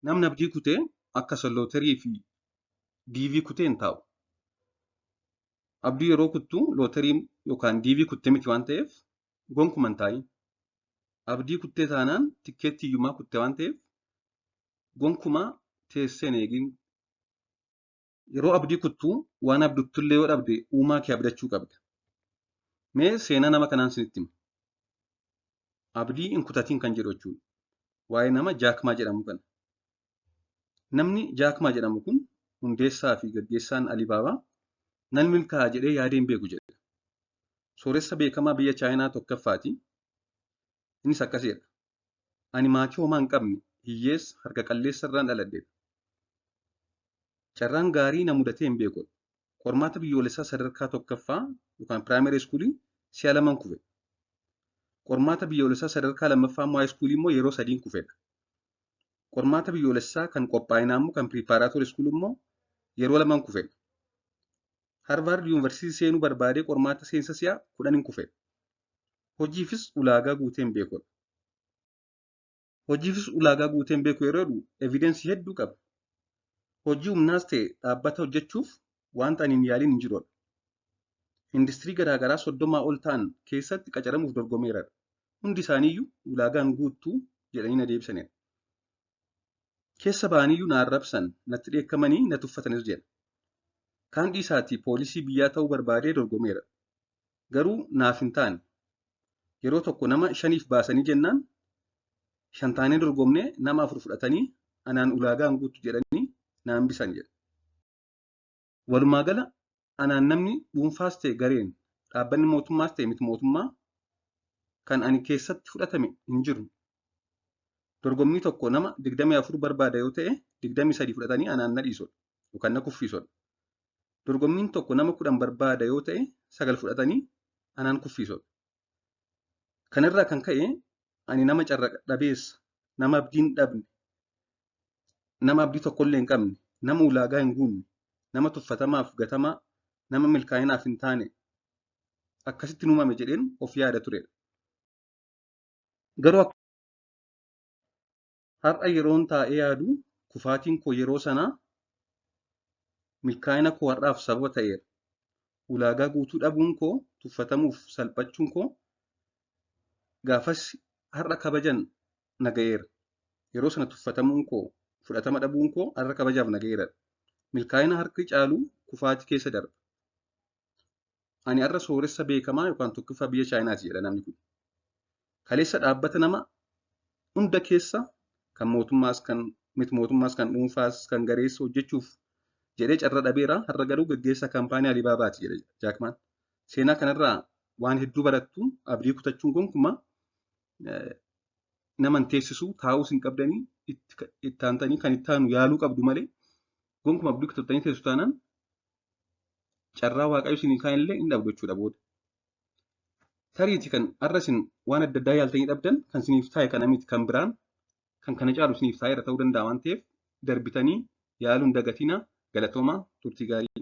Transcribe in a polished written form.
Namni abdii kutee akka isa looterii fi diivii kutee hin taa'u. Abdii yeroo kuttu looterii yookaan diivii kutte miti waan ta'eef gonkuma hin taa'in. Abdii kuttee taanaan tikkeettii hiyyummaa kutte waan ta'eef gonkumaa teessee hin eegin. Yeroo abdii kuttu waan abdattullee yoo dhabde uumaa kee abdachuu qabda. Mee seenaa nama kanaan isinitti hima. Abdii hin kutatiin kan jedhu jechuudha. Waa'ee nama Jack Maa jedhamu kana. Namni Jack Maa jedhamu kun hundeessaa fi gaggeessaan Alibaabaa nan milkaa'a jedhee yaadee hin beeku jedha. Sooressa beekamaa biyya Chaayinaa tokkoffaati. Innis akkas jedha. Ani maatii homaa hin qabne, hiyyeessa, harka qalleessa irraan dhaladheedha. Carraan gaarii na mudatee hin beeku. Qormaata biyyoolessaa sadarkaa tokkoffaa yookaan primary schoolii si'a laman kufe. Qormaata biyyoolessaa sadarkaa lammaffaa immoo high schoolii immoo yeroo sadiin kufedha. Qormaata biyyoolessaa kan qophaa'inaa immoo kan preparatory school immoo yeroo laman kufedha. Harvard Yuunivarsiitii seenuu barbaadee qormaata seensa si'a 10 kufe. Hojiifis ulaagaa guutee hin beekudha. Hojiifis ulaagaa guutee hin beeku yeroo jedhu evidensii hedduu qaba. Hojii humnaas ta'e dhaabbata hojjechuuf wanta ani hin yaaliin hin jirudha. Industirii garaagaraa 30 ol ta'an keessatti qacaramuuf dorgomeeradha. Hundi isaaniiyyuu ulaagaan guuttuu jedhanii na deebisanidha. Keessa ba'aniyyuu na arrabsan, natti dheekkamanii na tuffatanis jedha. Kaan dhiisaatii poolisii biyyaa ta'uu barbaadee dorgomeera. Garuu naaf hin taane. Yeroo tokko nama shaniif baasanii jennaan shan taanee dorgomnee nama afur fudhatanii anaan ulaagaan guuttu jedhanii na hambisan jedha. Walumaa gala anaan namni dhuunfaas ta'e gareen, dhaabbanni mootummaas ta'e miti mootummaa kan ani keessatti fudhatame hin jiru. Dorgommii tokko nama 24 barbaada yoo ta'e 23 fudhatanii anaan na dhiisudha yookaan na kuffiisudha. Dorgommiin tokko nama 10 barbaada yoo ta'e 9 fudhatanii anaan kuffiisudha. Kanarraa kan ka'e ani nama carra dhabeessa, nama abdii hin dhabne, nama abdii tokkollee hin qabne, nama ulaagaa hin guunne, nama tuffatamaaf gatamaa, nama milkaa'inaaf hin taane akkasitti uumame jedheen of yaada turedha. Garuu har'a yeroon taa'ee yaadu kufaatiin koo yeroo sanaa milkaa'ina koo har'aaf sababa ta'eera. Ulaagaa guutuu dhabuun koo, tuffatamuuf salphachuun koo gaafas har'a kabajan na ga'eera. Yeroo sana tuffatamuun koo, fudhatama dhabuun koo har'a kabajaaf na ga'eera. Milkaa'ina harki caalu kufaatii keessa darba. Ani har'a sooressa beekamaa yookaan tokkoffaa biyya Chaayinaati jedha namni kun. Kaleessa dhaabbata nama hunda keessa kan mootummaas kan miti mootummaas kan dhuunfaas kan gareessa hojjechuuf jedhee carra dhabeera. Har'a garuu gaggeessaa kaampaanii Alibaabaati jedha Jack Maan. Seenaa kanarraa waan hedduu barattu. Abdii kutachuun gonkumaa nama hin teessisu. Taa'uus hin qabdanii, itti aantanii kan itti aanu yaaluu qabdu malee gonkumaa abdii kutattanii teessu taanaan carraa Waaqayyo isinii kaan illee hin dhabdu jechuudha booda. Tariiti kan har'a isin waan adda addaa yaaltanii dhabdan kan isiniif taa'e kana miti, kan biraan kan kana caalu isiniif taa'eera ta'uu danda'a waan ta'eef darbitanii yaaluun dagatina. Galatoomaa, turtii gaarii.